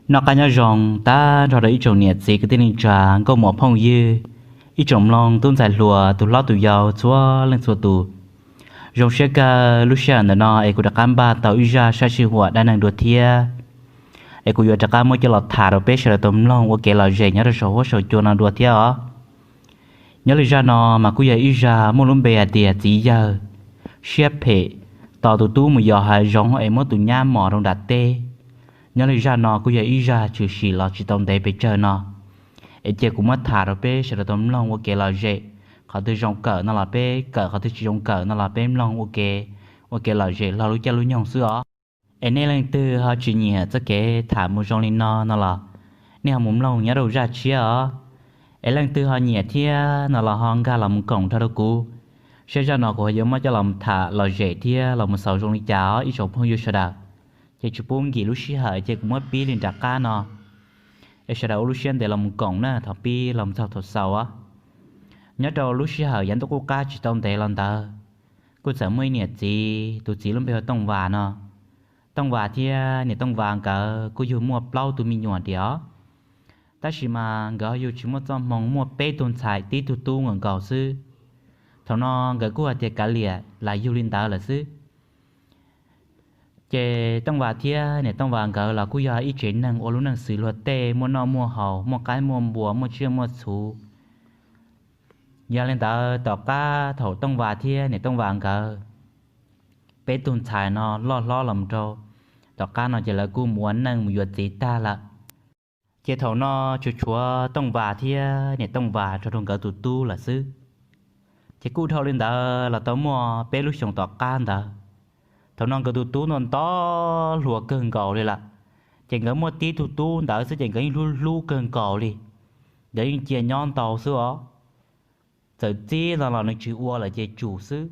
Noj qab nyob zoo tag nrho rau ib tsoom niam txiv kwv tij neej tsa nkauj muam phooj ywg, ib tsoom mloog tub ntxhais hluas tus hlob tus yau txhua leej txhua tus. Zoo siab kawg lub sij hawm ntawm no es kuv rov qab npaj tau ib zaj sab sij huam dab neeg dua thiab, es kuv yuav rov qab muab coj los tham rau peb sawv daws tau mloog ua kev lom zem nyob rau saum huab saum cua no dua thiab os. Nyob li zaj no mas kuj yog ib zaj muaj lub npe hais tias txiv yawg siab phem tos tus tub mus yos hav zoov es muab tus nyab mos rau nram teb. Nyob li zaj no kuj yog ib zaj tshwm sim los tsis tau ntev pes tsawg no, es cia kuv muab tham rau peb sawv daws tau mloog ua kev lom zem. Qhov twg zoo kawm no los peb kawm, qhov twg tsis zoo kawm no los peb mloog ua kev, ua kev lom zem hlo lub caij lub nyoog xwb os. Es nej leej twg ho tsis nyiam txoj kev tham mus zoo li no no los nej ho mus mloog nyob rau zaj tshiab os. Es leej twg ho nyiam thiab no los ho nkag los mus koom nrog rau kuv, saib zaj no kuv ho yuav muab coj los mus tham lom zem thiab los mus xaus zoo li cas os ib tsoom phooj ywg sawv daws. Ces tsis pub nkim lub sij hawm ces kuv muab pib li nram qab no, es sawv daws ua lub siab ntev los mus koom na, thaum pib los mus txog thaum xaus os. Nyob rau lub sij hawm yav ntuj qub qab tsis tau ntev los ntawd, kuj txawm muaj ib niam txiv, tus txiv lub npe hu Tooj Vas no. Tooj Vas thiab niam Tooj Vas nkawd kuj yug muaj plaub tug me nyuam tiag os. Tab sis mas nkawd ho yug tsis muaj txoj hmoo muaj peb tug ntxhais tib tug tub nkaus nkaus xwb. Thaum no nkawd kuj hais tias kav liam lam yug li ntawd lawm xwb. Ces Tooj Vas thiab niam Tooj Vas nkawd los kuj yog ib tsev neeg ua lub neej xws luag tej, muaj noj muaj haus, muaj qaib muaj npua, muaj tsiaj muaj txhu. Yog li ntawd tom qab thaum Tooj Vas thiab niam Tooj Vas nkawd peb tug ntxhais no loj hlob los rau tom qab no ces lawv kuj mus ua neej mus yuav txiv tag lawm. Ces thaum no tsuas tshuav Tooj Vas thiab niam Tooj Vas nrog rau nkawd tus tub lawm xwb. Ces kuj dhau li ntawd los tau muaj peb lub xyoos tom qab ntawd, thaum no nkawd tus tub nto nto hluas kawg nkaus li lawm. Ces nkawd muaj tib tug tub ntawd xwb ces nkawd yeej hlub hlub kawg nkaus li. Nkawd yeej cia nyob ntau xwb os. Txawm txib no los nws tsis ua lawm ces tsum xwb.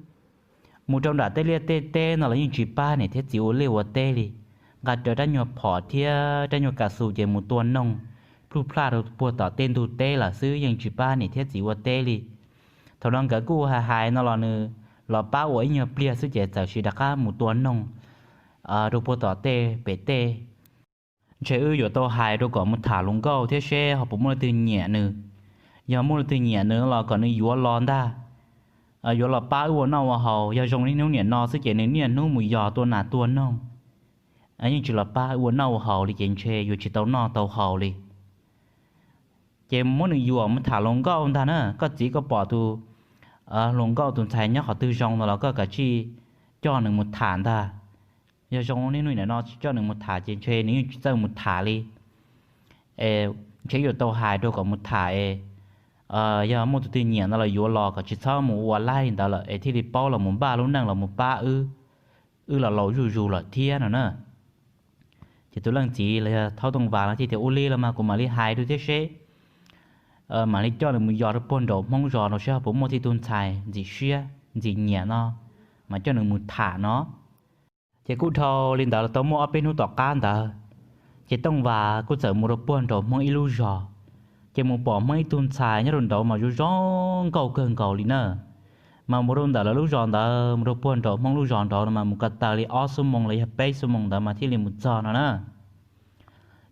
Mus rau nram tej liaj tej teb no los yeej tsis pab niam thiab txiv ua liaj ua teb li. Nqa rawv rab nyuag phom thiab rab nyuag kas xus ces mus tua noog pluj plaj rau puag tom tej ntug teb lawm xwb, yeej tsis pab niam thiab txiv ua teb li. Thaum no nkawd kuj hais hais no los nws los pab ua ib nyuag pliag xwb ces txawm sis rov qab mus tua noog rau puag tom tej pem tej. Ntshe wb yuav tau hais rau kom mus tham hluas nkauj thiab seb ho puas muaj leej twg nyiam nws. Yog muaj leej twg nyiam nws los kom nws yuav los ntag, yuav los pab wb ua noj ua haus. Yog zoo li hnub niam no xwb ces nws niaj hnub mus yos tua nas tua noog, yeej tsis los pab wb ua noj ua haus li ces ntshe yuav tsis tau noj tau haus li. Ces muab nws yuam mus tham hluas nkauj ntag na, koj txiv koj pom tus hluas nkauj tus ntxhais nyob qhov twg zoo no los koj kav tsij coj nws mus tham ntag. Yog zoo li hnub niam no tsis coj nws mus tham ces ntshe nws yeej tsis txawj mus tham li. Ntshe yuav tau hais rau kom mus tham es yog muaj tus twg nyiam no los yuav los kom tsis txhob mus ua laib li ntawd lawm es thiaj li paub los mus npaj lub neej los mus pab wb, wb los laus zuj zus lawm thiab no na. Ces tus leej txiv los yog thaub Tooj Vas no thiaj tias ua li los mas kuv mam li hais rau thiab seb, mam li coj nws mus yos rau puag nraum Hmoob zos no seb ho puas muaj tib tug ntxhais ntxim siab ntxim nyiam no, mas coj nws mus tham no. Ces kuj dhau li ntawd los tau muaj ob peb hnub tom qab ntawd, ces Tooj Vas kuj txawm mus rau puag nraum Hmoob ib lub zos. Ces mus pom Hmoob ib tug ntxhais nyob rau nraud mas zoo zoo nkauj kawg nkaus li na. Mas mus rau ntawm lawv lub zos ntawd mus rau puag nraum Hmoob lub zos nraud no mas mus ko taw li ob xuab moos los yog peb xuab moos ntawd mas thiaj li mus txog no na.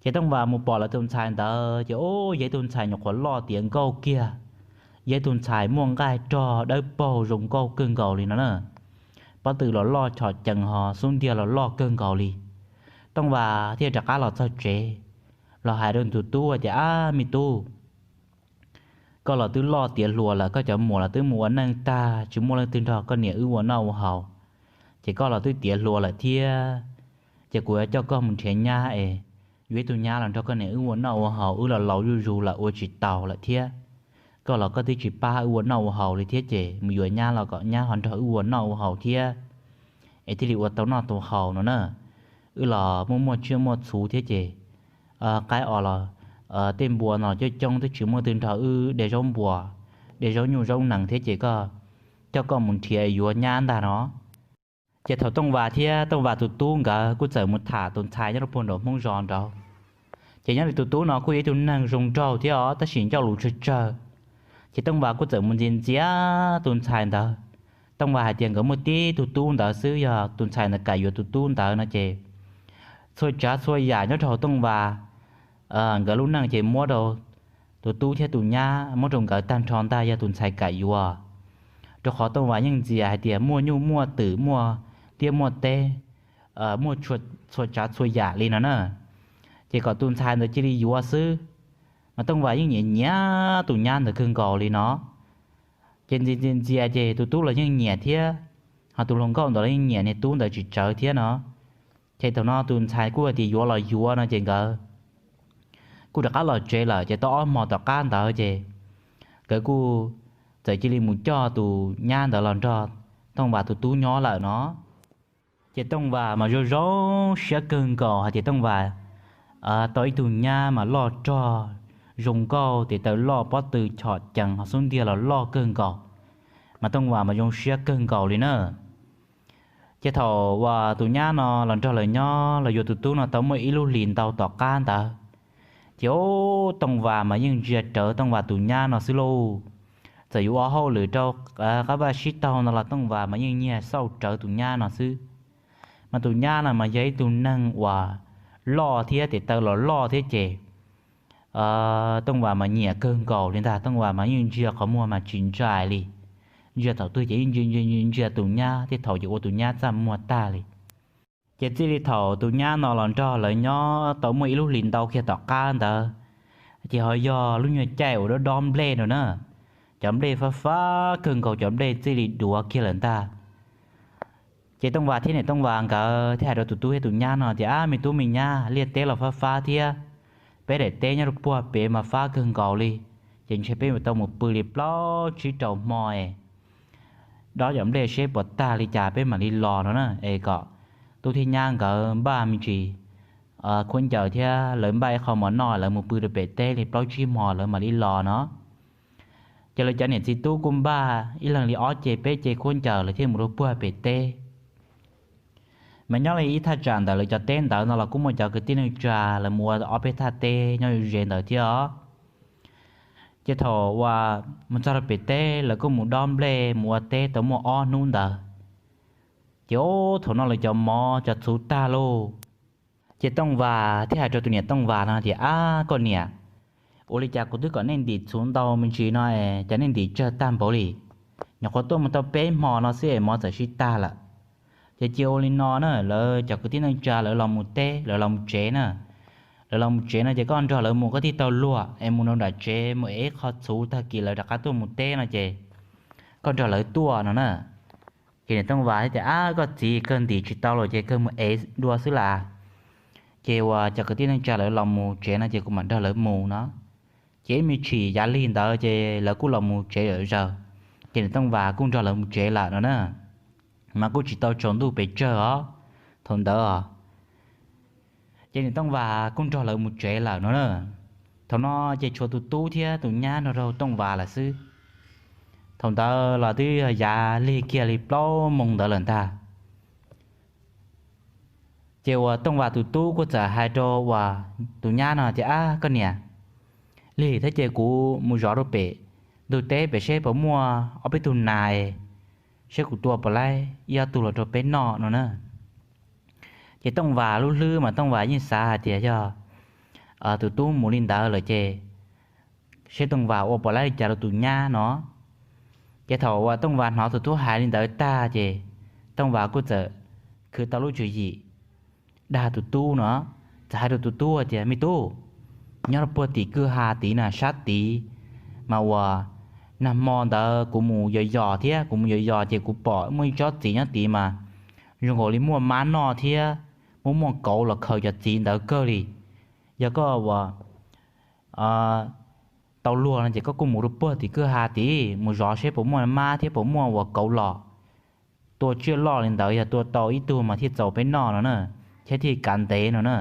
Ces Tooj Vas mus pom lawv tus ntxhais ntawd ces ub, yog ib tug ntxhais nyuam qhuav loj tiav nkauj kiag, yog ib tug ntxhais muaj nqaij rog dawb paug zoo nkauj kawg nkaus li no na. Pob tw los loj chom cees ho xub ntiag los loj kawg nkaus li. Tooj Vas thiaj rov qab los txog tsev, los hais rau tus tub hais tias, Ab me tub, koj los twb loj tiav hluas lawm, koj cov muam los twb mus ua neej tag, tsis muaj leej twg nrog koj niam wb ua noj ua haus, ces koj los twb tiav hluas lawm thiab. Ces kuv yuav coj koj mus nrhiav nyab es yuav ib tug nyab los nrog koj niam wb ua noj ua haus, wb los laus zuj zus lawm ua tsis taus lawm thiab. Koj los koj twb tsis pab wb ua noj ua haus li thiab, ces mus yuav nyab los kom nyab ho nrog wb ua noj ua haus thiab, es thiaj li ua tau noj tau haus no na. Wb los muaj muaj tsiaj muaj txhu thiab ces qaib os los tej npua no coob coob twb tsis muaj leej twg nrog wb de zaub npua, de zaub nyuj zaub nees thiab, ces koj, coj koj mus nrhiav yuav nyab ntag no. Ces thaum Tooj Vas thiab Tooj Vas tus tub nkawd kuj txawm mus tham tus ntxhais nyob rau puag nraum Hmoob zos nraud. Ces nyob li tus tub no kuj yog ib tug neeg zoo nraug thiab os, tab sis ncauj lus tsawg tsawg. Ces Tooj Vas kuj txawm mus ntxias ntxias tus ntxhais ntawd. Tooj Vas hais tias nkawd muaj tib tug tub ntawd xwb, yog tus ntxhais ntawd kam yuav tus tub ntawd no ces txhua tsav txhua yam nyob rau hauv Tooj Vas nkawd lub neej ces muab rau tus tub thiab tus nyab, muab rau nkawd tag nrho ntag yog tus ntxhais kam yuav. Rau qhov Tooj Vas yeej ntxias hais tias muaj nyuj muaj twm muaj liaj muaj teb, muaj txhua tsav txhua yam li no na, ces kom tus ntxhais ntawd cia li yuav xwb. Mas Tooj Vas yeej nyiam nyiam tus nyab ntawd kawg nkaus li no, ces ntxias ntxias ntxias ces tus tub los yeej nyiam thiab, ho tus hluas nkauj ntawd los yeej nyiam niag tub ntawd tsis tsawg thiab no. Ces thaum no tus ntxhais kuj hais tias yuav los yuav no ces nkawd kuj rov qab los tsev lawm. Ces tau ob hmo tom qab ntawd ces nkawd kuj txawm cia li mus coj tus nyab ntawd los nrog Tooj Vas tus tub nyob lawm no. Ces Tooj Vas mas zoo zoo siab kawg nkaus hais tias Tooj Vas tau ib tug nyab mas loj rog, zoo nkauj, tes taw loj, pob tw chom cees, ho xub ntiag los loj kawg nkaus, mas Tooj Vas mas zoo siab kawg nkaus li na. Ces thaum uas tus nyab no los nrog lawv nyob los yuav tus tub no tau muaj ib lub hlis ntau tom qab ntawd, ces Tooj Vas mas yeej ntsia rawv Tooj Vas tus nyab no xwb lauj. Txawm yuav ua hauj lwm rau qab vaj sib taug no los Tooj Vas mas yeej nyiag xauj rawv tus nyab no xwb. Mas tus nyab no mas yog ib tug neeg uas loj thiab tes taw los loj thiab ces Tooj Vas mas nyiam kawg nkaus li ntag. Tooj Vas mas yeej ntsia qhov muag mas tsis ntsais li, ntsia thaum twg ces yeej ntsia ntsia ntsia tus nyab, tej thaum ces ua tus nyab txaj muag tag li. Ces txij li thaum tus nyab no los nrog lawv nyob tau muaj ib lub hlis ntau kiag tom qab ntawd, ces ho yog lub nyuag caij uas dob dob nplej no na, cov nplej fab fab kawg nkaus, cov nplej txij li duav kiag lawm ntag. Ces Tooj Vas thiab niam Tooj Vas nkawd thiaj hais rau tus tub thiab tus nyab no tias, Ab, me tub me nyab, liaj teb los fab fab thiab, peb daim teb nyob rau puag pem mas fab kawg nkaus li, ces ntshe peb yuav tau mus pw li plaub tsib rau hmo es dob cov nplej seb puas tag li cas peb mam li los no na, es kom tub thiab nyab nkawd npaj me ntsis khaub ncaws thiab lawv npaj ib qho mov noj, lawv mus pw rau pem teb li plaub tsib hmo lawv mam li los no. Ces lawv cov niam txiv tub kuj npaj ib leeg li ob ce peb ce khaub ncaws lawv thiaj mus rau puag pem teb. Mas nyob li ib thaj tsam ntawm lawv cov teb ntawd no los kuj muaj cov kwv tij neej tsa lawv mus ua ob peb thaj teb nyob ze ntawd thiab os. Ces thaum uas mus txog rau pem teb lawv kuj mus dob nplej mus ua teb tau muaj ob hnub ntawd, ces thaum no lawv cov mov cov txhuv tag lauj. Ces Tooj Vas thiaj hais rau tus niam Tooj Vas no tias, Ab, koj niam, ua li cas kuv twb kom nej ntim txhuv ntau me ntsis no es cas nej ntim tsawg tag npaum li? Nyuam qhuav tuaj mus tau peb hmo no xwb es mov txawm sib tag lawm. Ces cia ua li no na, lawv cov kwv tij neej tsa lawv los mus teb, lawv los mus tsev na. Lawv los mus tsev no ces koj nrog lawv mus, koj thiaj tau luag es mus rau nram tsev mus ev ib qho txhuv, tag kis lawv rov qab tuaj mus teb no ces koj nrog lawv tuaj no na. Ces niam Tooj Vas thiaj tias, Ab, koj txiv, kawg ntim tsis tau lawm ces kawg mus ev dua xwb las. Ces uas cov kwv tij neej tsa lawv los mus tsev no ces kuv mam nrog lawv mus no. Ces ib me chim yav lig ntawd ces lawv kuj los mus tsev lawm zaws, ces niam Tooj Vas kuj nrog lawv mus tsev lawm no na. Mas kuj tsis tau tsaus ntuj pes tsawg os thaum ntawd os. Ces niam Tooj Vas kuj nrog lawv mus tsev lawm no na. Thaum no ces tshuav tus tub thiab tus nyab nrog rau Tooj Vas lawm xwb. Thaum ntawd los twb yav lig kiag li plaub moos ntawd lawm ntag. Ces uas Tooj Vas tus tub kuj txawm hais rau uas tus nyab no tias, Ab, koj niam, lig thiab ces kuv mus zov rau pem ntug teb pem seb puas muaj ob peb tug nas, seb kuv tua puas laib ib ob tug los rau peb noj no na. Ces Tooj Vas lub hlwb mas Tooj Vas yeej xav hais tias yog tus tub mus li ntawd lawm ces seb Tooj Vas ua puas laib li cas rau tus nyab no. Ces thaum uas Tooj Vas hnov tus tub hais li ntawd tag ces Tooj Vas kuj txawm khwv tau lub tswv yim dag tus tub no, txawm hais rau tus tub tias, Me tub, nyob rau puag tim kwj ha tid na, sab tid mas uas nag hmo ntawd kuv mus yos yos thiab, kuv mus yos yos ces kuv pom muaj ib tsob txiv nyob tid mas zoo nkaus li muaj mab noj thiab muaj muaj kauv los khaws cov txiv ntawd kawg li. Yog koj uas tau luag no ces koj kuj mus rau puag tim kwj ha tid mus zov seb puas muaj mab thiab puas muaj uas kauv los, tua tsiaj loj li ntawd yog tua tau ib tug mas thiaj txaus peb noj no na, thiab thiaj kav ntev no na.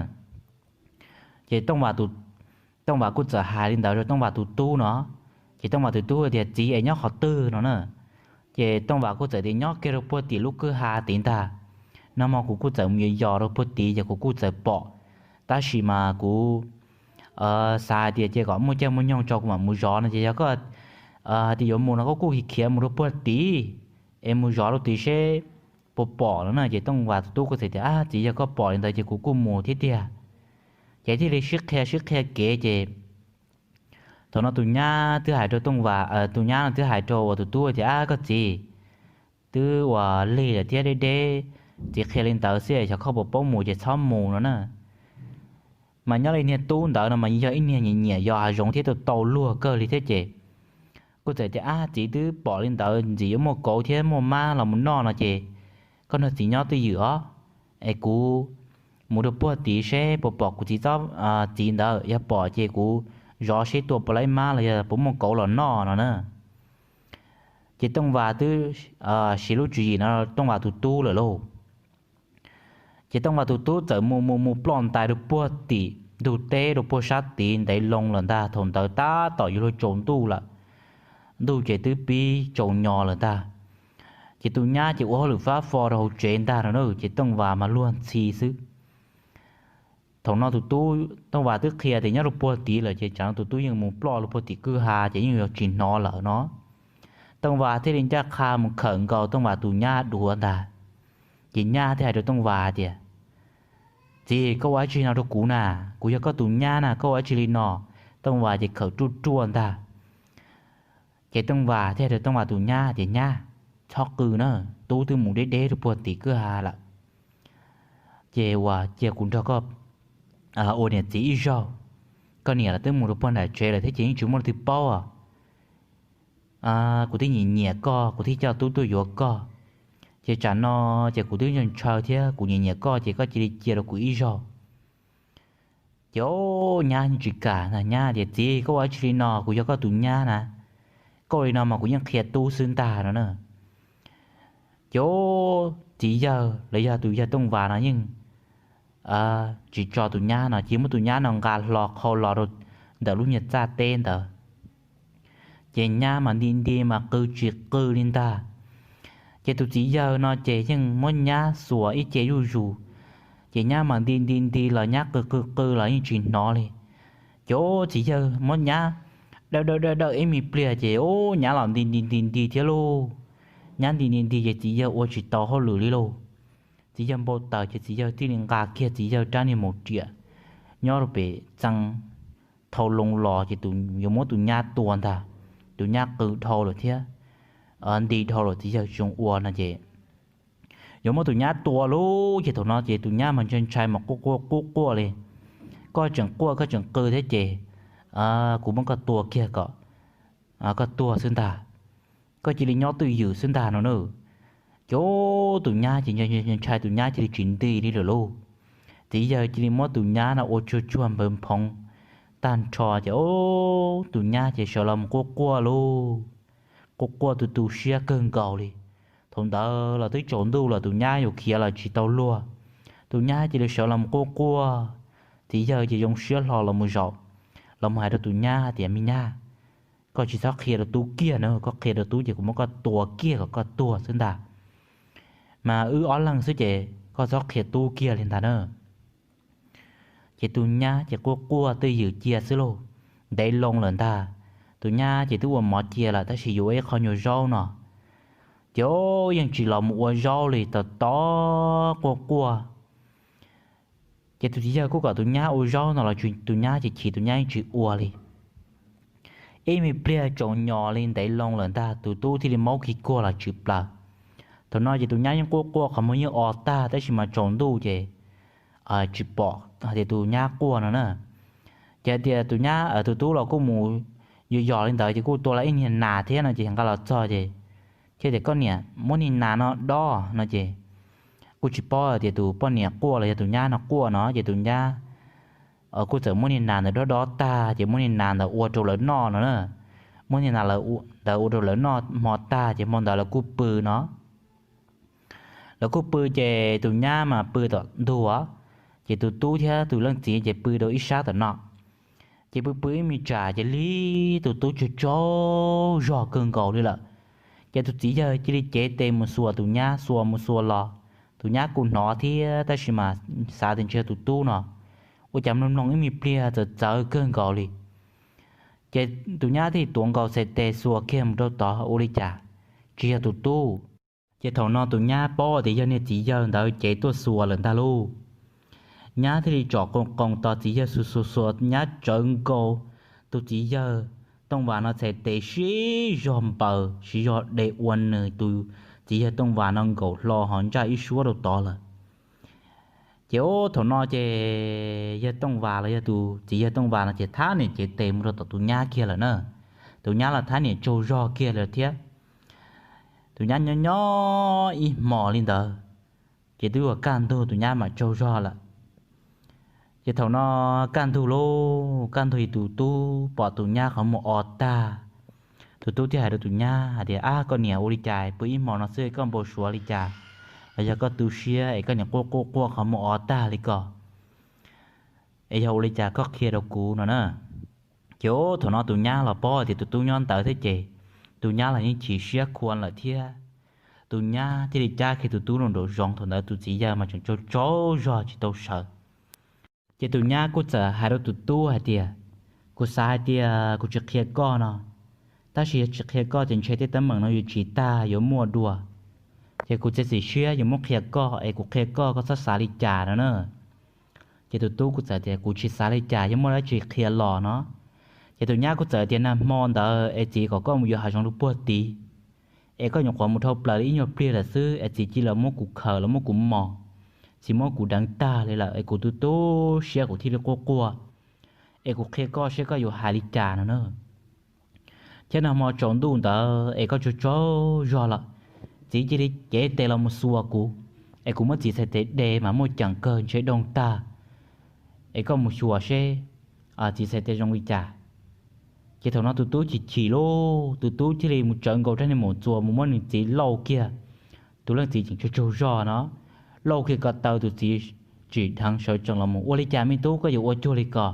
Ces Tooj Vas kuj txawm hais li ntawd rau Tooj Vas tus tub no. Ces Tooj Vas tus tub tias, Txiv es nyob qhov twg no na? Ces Tooj Vas kuj txawm tias, Nyob kiag rau puag tim lub kwj ha tid ntag. Nag hmo kuv kuj txawm mus yos yos rau puag tid ces kuv kuj txawm pom, tab sis mas kuv xav hais tias ces kom muaj caij muaj nyoog tso kuv mam mus zov no ces yog koj hais tias yuav mus no koj kuj khiav khiav mus rau puag tid es mus zov rau tid seb puas pom no na. Ces Tooj Vas tus tub kuj txawm tias, Ab txiv, yog koj pom li ntawd ces kuv kuj mus thiab tiag. Ces thiaj li sib qhia sib qhia kev ces thaum no tus nyab twb hais rau Tooj Vas, tus nyab no twb hais rau uas tus tub tias, Ab, koj txiv, twb uas lig lawm thiab deb deb, txiv qhia li ntawd xwb, xyov koj puas paub mus ces txhob mus no na. Mas nyob li niag tub ntawd no mas yog ib niag nyiam nyiam yos hav zoov thiab tau tau luag kawg li thiab ces kuj txawm tias, Ab, txiv twb pom li ntawd ntxim yuav muaj kauv thiab muaj mab los mus noj no ces koj nrog txiv nyob twj ywm os, es kuv mus rau puag tid seb puas pom kuv txiv txob txiv ntawd, yog pom ces kuv zov seb tua puas laib mab los yog puas muaj kauv los noj no na. Ces Tooj Vas twb siv lub tswv yim no Tooj Vas tus tub lawm lauj. Ces Tooj Vas tus tub txawm mus mus mus ploj ntais rau puag tim ntug teb rau puag sab tid ntev loo lawm ntag. Thaum ntawd tab tom yuav luag tsaus ntuj lawm, ntuj ces twb pib tsaus nyo lawm ntag. Ces tus nyab ces ua hauj lwm fab fo rau hauv tsev ntag no na, ces Tooj Vas mas luag ntxhi xwb. Thaum no tus tub, Tooj Vas twb qhia tias nyob rau puag tid lawm ces tsam no tus tub yeej mus ploj rau puag tim kwj ha ces yeej yuav tsis hnov lawm no. Tooj Vas thiaj li ncaj qha mus khawm nkaus Tooj Vas tus nyab duav ntag. Ces nyab thiaj hais rau Tooj Vas tias, Txiv, koj ua dab tsi no rau kuv na? Kuv yog koj tus nyab na, koj ua dab tsi li no? Tooj Vas ces khawm ruaj ruaj ntag. Ces Tooj Vas thiaj hais rau Tooj Vas tus nyab tias, Nyab, txhob qw na, tub twb mus deb deb rau puag tim kwj ha lawm. Ces ua cia kuv nrog koj ua niam txiv ib zaug. Koj niam los twb mus rau puag nram tsev lawm thiab ces yeej tsis muaj leej twg paub. Kuv thiaj nyiam nyiam koj, kuv thiaj coj tub tuaj yuav koj. Ces tsam no ces kuv twb ntshaw thiab kuv nyiam nyiam koj ces koj cia li cia rau kuv ib zaug. Ces nyab tsis kam na, nyab tias, Txiv, koj ua dab tsi li no? Kuv yog koj tus nyab na, koj ua li no mas kuv yeej qhia tub xwb ntag no na. Ces txiv yawg los yog tus yawg Tooj Vas no yeej tsis tso tus nyab no, ces muab tus nyab no nqa hlo qhau los rau ntawm lub nyuag txaj teb ntawd. Ces nyab mas nti nti mas qw tsis qw li ntag. Ces tus txiv yawg no ces yeej muab nyab xuas ib ce zuj zus. Ces nyab mas nti nti nti los nyab qw qw qw los yeej tsis hnov li. Ces txiv yawg muab nyab dawj dawj dawj dawj ib me pliag ces nyab los nti nti nti nti thiab lauj. Nyab nti nti nti ces txiv yawg ua tsis tau hauj lwm li lauj. Txiv yawg npau taws ces txiv yawg thiaj li nqa kiag txiv yawg rab niag maum riam nyob rau pem txee thau loo los ces yuav muab tus nyab tua ntag. Tus nyab qw dhau lawm thiab nti dhau lawm txiv yawg tsis zoo ua no ces yuav muab tus nyab tua lauj. Ces thaum no ces tus nyab mas ntshai ntshai mas quaj quaj quaj quaj li, Koj tseem quaj koj tseem qw thiab ces kuv muab koj tua kiag kom koj tuag xwb ntag. Koj cia li nyob twj ywm xwb ntag no na. Ces tus nyab ces ntshai tus nyab cia li tsis nti li lawm lauj. Txiv yawg cia li muab tus nyab no ua tsuag tsuag npawv phoov tag nrho ces tus nyab ces sawv los mus quaj quaj lauj. Quaj quaj tu tu siab kawg nkaus li. Thaum ntawd los twb tsaus ntuj los tus nyab yuav khiav los tsis tau luag. Tus nyab cia li sawv los mus quaj quaj. Txiv yawg ces zoo siab hlo los mus zaum, los mus hais rau tus nyab tias, Me nyab, koj tsis txhob qhia rau tub kiag na, koj qhia rau tub ces kuv muab koj tua kiag kom koj tuag xwb ntag. Mas wb ob leeg xwb ces koj txhob qhia tub kiag li ntag na. Ces tus nyab ces quaj quaj twj ywm cia xwb lauj. Ntev loo lawm ntag, tus nyab ces twb ua mov cia lawm tab sis yuav ua ib qho nyuag zaub no. Ces yeej tsis los mus ua zaub li, tos tos quaj quaj. Ces tus txiv yawg kuj kom tus nyab ua zaub no los tus nyab ces chim tus nyab yeej tsis ua li. Ib me pliag tsaus nyo li ntev loo lawm ntag tus tub thiaj li maub khi kuag los tshwm plaws. Thaum no ces tus nyab yeej quaj quaj qhov muag yeej o tag tab sis mas tsaus ntuj ces tsis pom hais tias tus nyab quaj no na. Ces hais tias tus nyab tus tub los kuj mus yos yos li ntawd ces kuj tua lawm ib niag nas thiab no ces nqa los txog ces thiaj tias, Koj niam, muab niag nas no dob no ces kuj tsis paub tias tus poj niam quaj los yog tus nyab no quaj no ces tus nyab kuj txawm muab niag nas ntawd dob dob tag ces muab niag nas ntawd ua rau lawv noj no na. Muab niag nas ntawd ua rau lawv noj hmo tag ces hmo ntawd lawv kuj pw no. Lawv kuj pw ces tus nyab mas pw tom ntug, ces tus tub thiab tus leej txiv ces pw rau ib sab tom no. Ces pw pw ib me tsam ces lig tus tub tsaug tsaug zog kawg nkaus li lawm. Ces tus txiv yawg cia li cev tes mus xuas tus nyab, xuas mus xuas los, tus nyab kuj hnov thiab tab sis mas xav tias ntshe tus tub no, ua cas mloog mloog ib me pliag txawv txawv kawg nkaus li. Ces tus nyab thiaj tuav nkaus txhais tes xuas kiag mus rau tod ua li cas tsis yog tus tub. Ces thaum no tus nyab paub tias yog niag txiv yawg ntawd cev tuaj xuas lawm ntag lauj. Nyab thiaj li tsom qoo qoo tos txiv yawg xuas xuas xuas, nyab tsawv nkaus tus txiv yawg Tooj Vas no txhais tes siv zog npaws siv zog de ua nws tus txiv yawg Tooj Vas no nkaus hlo ho ntsaj ib suab rau tod lawm. Ces ub thaum no ces yawg Tooj Vas los yog tus txiv yawg Tooj Vas no ces thab niam cev tes mus rau tom tus nyab kiag lawm na. Tus nyab los thab niam tsaug zog kiag lawm thiab. Tus nyab nyob nyob ib hmos li ntawd, ces twb yuav kaj ntug tus nyab mam tsaug zog lawm. Ces thaum no kaj ntug lauj, kaj ntug es tus tub pom tus nyab qhov muag o tag. Tus tub thiaj hais rau tus nyab hais tias, Ab, koj niam, ua li cas pw ib hmo no xwb koj npau suav li cas? Los yog koj tu siab es koj niam quaj quaj quaj qhov muag o tag li ko? Es yog ua li cas koj qhia rau kuv no na. Ces ub thaum no tus nyab los paub tias tus tub nyob ntawd thiab ces tus nyab los yeej chim siab khuav lawm thiab. Tus nyab thiaj li cab kiag tus tub los nraum zoov, thaum ntawd tus txiv yawg mas tseem tsaug tsaug zog tsis tau sawv. Ces tus nyab kuj txawm hais rau tus tub hais tias, Kuv xav hais tias kuv tsis qhia koj no, tab sis yog tsis qhia koj ces ntshe tej teeb meem no yuav tsis tag yuav muaj dua. Ces kuv txiav txim siab yuav muab qhia koj, es kuv qhia koj koj txhob xav li cas no na. Ces tus tub kuj txawm tias, Kuv tsis xav li cas, yog muaj dab tsi qhia los no. Ces tus nyab kuj txawm tias, Nag hmo ntawd es txiv kom koj mus yuav hav zoov rau puag tid, es koj nyuam qhuav mus dhau plaws li ib nyuag pliag lawm xwb es txiv cia li muab kuv khawm los muab kuv mos, txiv muab kuv deev tag li lawm es kuv tu tu siab kuv thiaj li quaj quaj, es kuv qhia koj seb koj yuav hais li cas no na. Thiab nag hmo tsaus ntuj ntawd es koj tsaug tsaug zog lawm, txiv cia li cev tes los mus xuas kuv, es kuv muab txiv txhais tes de mas muaj ceem kawg ntshe doog tag, es koj mus xyuas seb txiv txhais tes zoo li cas. Ces thaum no tus tub chim chim lauj, tus tub thiaj li mus tsawv nkaus rab niag maum txuas mus muab nws txiv lauj kiag. Tus leej txiv tseem tsaug tsaug zog no, lauj kiag ko taw tus txiv tsim dheev sawv tsees los mus, Ua li cas me tub koj yuav ua cuag li ko?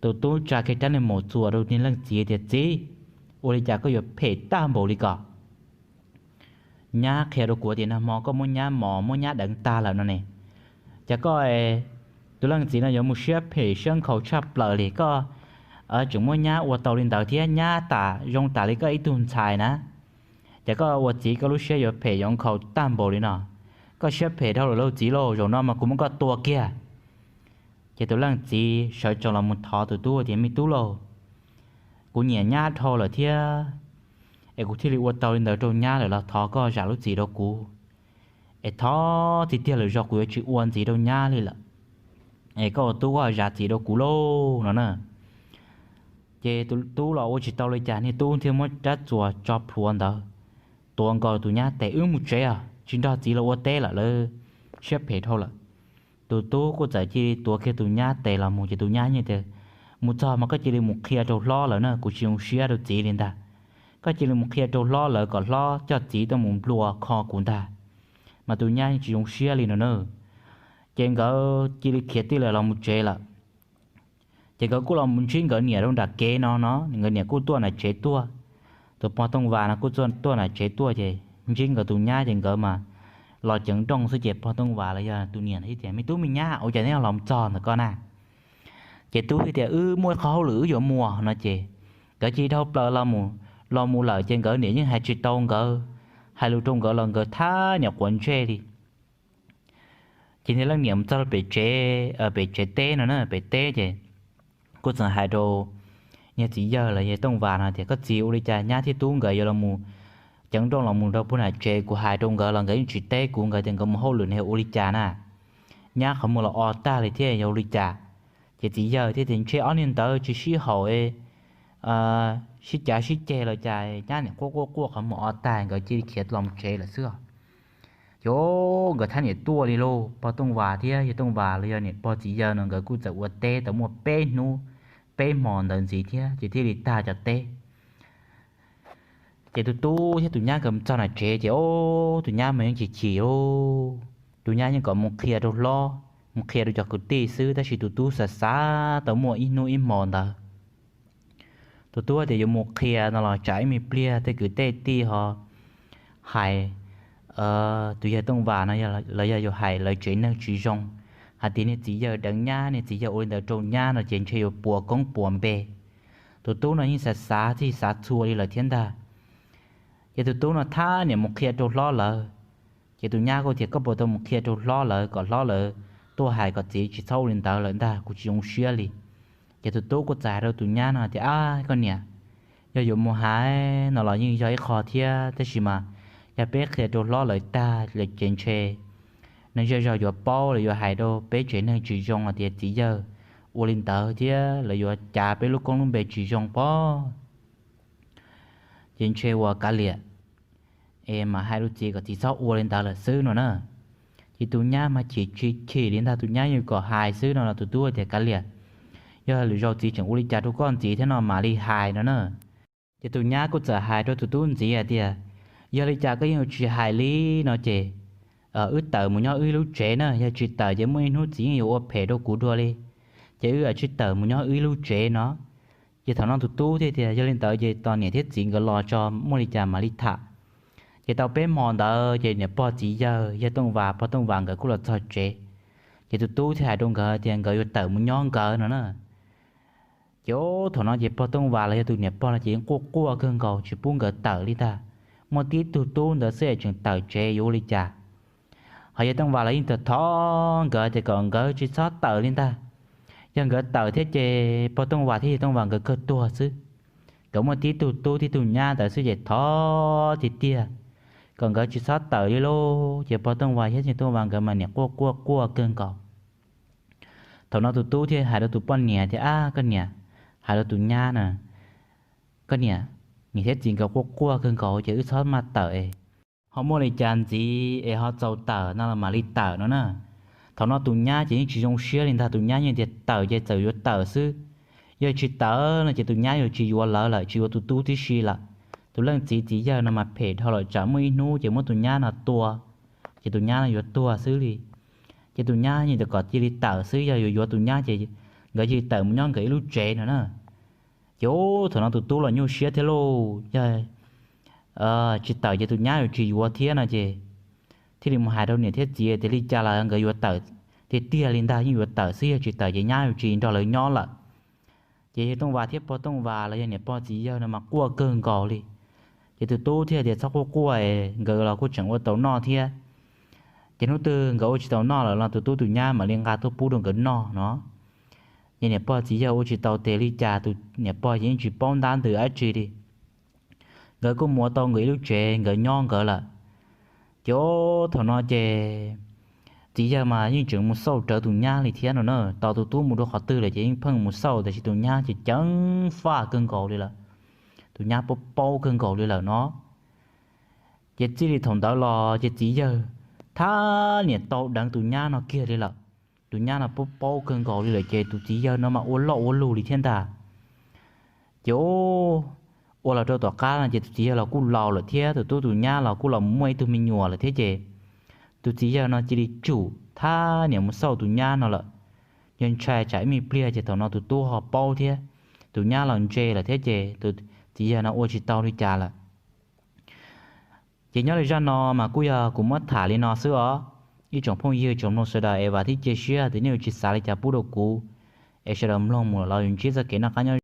Tus tub tsa kiag rab niag maum txuas rau niag leej txiv tias, Txiv, ua li cas koj yuav phem tag npaum li ko? Nyab qhia rau kuv tias nag hmo koj muab nyab mos muab nyab deev tag lawm no ne. Cas koj, tus leej txiv no yuav mus siab phem siab nkhaus tshaj plaws li, koj tseem muab nyab ua tau li ntawd thiab, nyab tas zoo tas li koj ib tug ntxhais na. Ces koj ua txiv koj lub siab yuav phem yuav nkhaus tag npaum li no. Koj siab phem dhau lawm lauj txiv lauj, zaum no mas kuv muab koj tua kiag. Ces tus leej txiv sawv tsees los mus thov tus tub tias, Me tub lauj, kuv nyiam nyab dhau lawm thiab, es kuv thiaj li ua tau li ntawd rau nyab lawm los thov koj zam lub txim rau kuv, es thov tiag tiag lawm zog kuv yuav tsis ua ntxiv rau nyab li lawm, es koj ua tub koj zam txim rau kuv lauj no na. Ces tus tub los ua tsis tau li cas, niag tub thiaj muab rab txuas tso plhuav ntawd, tuav nkaus tus nyab tes, Wb mus tsev os, tsis nrog txiv los ua teb lawm, lawv siab phem dhau lawm. Tus tub kuj txawm cia li tuav kiag tus nyab tes los mus, ces tus nyab yeej tias, Mus txog mas koj cia li mus qhia rau hlob lawv na, kuv tsis zoo siab rau txiv li ntag. Koj cia li mus qhia rau hlob lawv kom hlob coj txiv tuaj mus nplua kho kuv ntag. Mas tus nyab yeej tsis zoo siab li no na. Ces nkawd cia li khiav tij lawm los mus tsev lawm. Ces nkawd kuj los mus ntsib nkawd niam rau nram kev no no, nkawd niam kuj tuaj nram tsev tuaj. Tus pog Tooj Vas no kuj tuaj nram tsev tuaj, ces ntsib nkawd tus nyab ces nkawd mas los ceev nrooj xwb, ces pog Tooj Vas los yog tus niam thiaj tias, Me tub me nyab, ua cas neb los mus txog ntawm ko na? Ces tub thiaj tias, Wb muaj ib qho hauj lwm wb yuav mus no. Ces nkawd cia li dhau plaws los mus lawm, ces nkawd niam yeej hais tsis tau nkawd, hais lus rau nkawd los nkawd thab niam quav ntsej li. Ces niag leej niam mus txog pem tsev, pem tsev teb no na, pem teb ces kuj txawm hais rau niag txiv yawg los yog Tooj Vas no tias, Koj txiv, ua li cas nyab thiab tub nkawd yuav los mus ceev nrooj los mus rau puag nram tsev? Kuv hais rau nkawd los nkawd yeej tsis teb kuv, nkawd tias nkawd mus hauj lwm ne, ua li cas na? Nyab qhov muag los o tag li thiab, yog ua li cas? Ces txiv yawg thiaj tias, Ntshe ob niag ntawd tsis sib haum, sib cav sib ceg los cas nyab niam quaj quaj quaj qhov muag o tag, nkawd cia li khiav los mus tsev lawm xwb os. Ces nkawd thab niam tuaj li lauj, pog Tooj Vas thiab yawg Tooj Vas los yog niam pog txiv yawg no nkawd kuj txawm ua teb tau muaj peb hnub peb hmo ntawd ntxiv thiab ces thiaj li tag cov teb. Ces tus tub thiab tus nyab nkawd mus txog nram tsev ces tus nyab mas yeej chim chim lauj. Tus nyab yeej kom mus qhia rau hlob, mus qhia rau cov kwv tij xwb, tab sis tus tub xav xav tau muaj ib hnub ib hmo ntawd. Tus tub tias yuav mus qhia no los tsam ib me pliag tej kwv tej tij ho hais, tus yawg Tooj Vas no los yog yuav hais lawv tsev neeg tsis zoo, hais tias niag txiv yawg deev nyab, niag txiv yawg ua li ntawd rau nyab no ces ntshe yuav puas koob puas npe. Tus tub no yeej xav xav txij xav txhua li lawm thiab ntag. Ces tus tub no thab niam mus qhia rau hlob lawv. Ces tus nyab kuj tias, Koj puas tau mus qhia rau hlob lawv kom hlob lawv tuaj hais kom txiv tsis txhob ua li ntawd lawm ntag, kuv tsis zoo siab li. Ces tus tub kuj txawm hais rau tus nyab no tias, Ab koj niam, yog yuav mus hais no los yeej yog ib qho thiab, tab sis mas yog peb qhia rau hlob lawv tag lawm ces ntshe neeg zej zog yuav paub, lawv yuav hais rau peb tsev neeg tsis zoo hais tias txiv yawg ua li ntawd thiab lawv yuav cav peb lub koob lub npe tsis zoo pob. Ces ntshe uas kav liam es mam hais rau txiv kom txiv txhob ua li ntawd lawm xwb no na. Ces tus nyab mas chim tsis chim li ntag, tus nyab yeej kom hais xwb no los tus tub tias, Kav liam, yog lwm zaus txiv tseem ua li cas rau koj ntxiv thiab no mam li hais no na. Ces tus nyab kuj txawm hais rau tus tub ntxiv hais tias, Yog li cas koj yeej tsis hais li no ces wb tawm mus nyob wb ib lub tsev na, yog tsis tawm ces muaj ib hnub txiv yeej yuav ua phem rau kuv dua li, ces wb tsis tawm mus nyob wb ib lub tsev no. Ces thaum no tus tub thiaj tias, Yog li ntawd ces tos niam thiab txiv nkawd los tso muaj li cas mam li tham. Ces tau peb hmo ntawd ces niam pog txiv yawg, yawg Tooj Vas pog Tooj Vas nkawd kuj los txog tsev. Ces tus tub thiaj hais rau nkawd tias nkawd yuav tawm mus nyob nkawd no na. Ces thaum no ces pog Tooj Vas los yog tus niam pog no ces yeej quaj quaj kawg nkaus tsis pub nkawd tawm li ntag. Muaj tib tug tub ntawd xwb es tseem tawm tsev yuav ua li cas. Ho yawg Tooj Vas los yeej thov nkawd tias kom nkawd tsis txhob tawm li ntag. Yog nkawd tawm thiab ces pog Tooj Vas thiab yawg Tooj Vas nkawd kawg tuag xwb. Nkawd muaj tib tug tub tib tug nyab ntawd xwb ces thov tiag tiag kom nkawd tsis txhob tawm li lauj. Ces pog Tooj Vas thiab yawg Tooj Vas nkawd mas niam quaj quaj quaj kawg nkaus. Thaum no tus tub thiaj hais rau tus poj niam tias, Ab koj niam, hais rau tus nyab na, Koj niam, niam thiab txiv nkawd quaj quaj kawg nkaus ces wb txhob maj tawm es ho muaj li cas ntxiv es ho txaus tawm no los mam li tawm no na. Thaum no tus nyab ces yeej tsis zoo siab li ntag, tus nyab yeej tias tawm ces txawm yuav tawm xwb, yog tsis tawm no ces tus nyab yuav tsis yuav lawv lawm, tsis yuav tus tub tib si lawm. Tus leej txiv txiv yawg no mas phem dhau lawm, tsam muaj ib hnub ces muab tus nyab no tua, ces tus nyab no yuav tuag xwb li. Ces tus nyab yeej tias kom cia li tawm xwb, yog yuav yuav tus nyab ces nkawd cia li tawm mus nyob nkawd ib lub tsev no na. Ces thaum no tus tub los nyuaj siab thiab lauj, yog tsis tawm ces tus nyab yuav tsis yuav thiab no ces thiaj li mus hais rau niam thiab txiv tias li cas los nkawd yuav tawm tiag tiag li ntag, yeej yuav tawm xwb, yog tsis tawm ces nyab yuav tsis nrog lawv nyob lawm. Ces yawg Tooj Vas thiab pog Tooj Vas los yog niam pog txiv yawg no mas quaj kawg nkaus li. Ces tus tub thiaj tias txhob quaj quaj, nkawd los kuj tseem ua tau noj thiab. Ces hnub twg nkawd ua tsis tau noj lawm los tus tub tus nyab mam li nqa tuaj pub rau nkawd noj no. Ces niam pog txiv yawg ua tsis tau tes li cas, tus niam pog yeej tsis paub ntab ntws dab tsi li. Nkawd kuj mus ua tau nkawd ib lub tsev nkawd nyob nkawd lawm. Ces thaum no ces txiv yawg mas yeej tseem mus xauj rawv tus nyab li thiab no na, tos tus tub mus dua qhov twg lawm ces yeej pheej mus xauj, tab sis tus nyab ces ceev faj kawg nkaus li lawm. Tus nyab paub paub kawg nkaus li lawm no. Ces txij li thaum ntawd los ces txiv yawg thab niam tau deev tus nyab no kiag li lawm. Tus nyab no paub paub kawg nkaus li lawm ces tus txiv yawg no mas ua loj ua lug li thiab ntag. Ces ua los rau tom qab no ces tus txiv yawg los kuj laus lawm thiab, tus tub tus nyab los kuj los muaj ib tug me nyuam lawm thiab ces tus txiv yawg no cia li tsum thab niam mus xauj tus nyab no lawm. Yog ntshai tsam ib me pliag ces thaum no tus tub ho paub thiab, tus nyab los ntse lawm thiab ces tus txiv yawg no ua tsis tau li cas lawm. Ces nyob li zaj no mas kuj yog kuv muab tham li no xwb os. Ib tsoom phooj ywg tsoom mloog sawv daws es vam thiab cia siab tias nej yuav tsis xav li cas pub rau kuv, es sawv daws mloog mus los yuav ntsib txoj kev noj qab nyob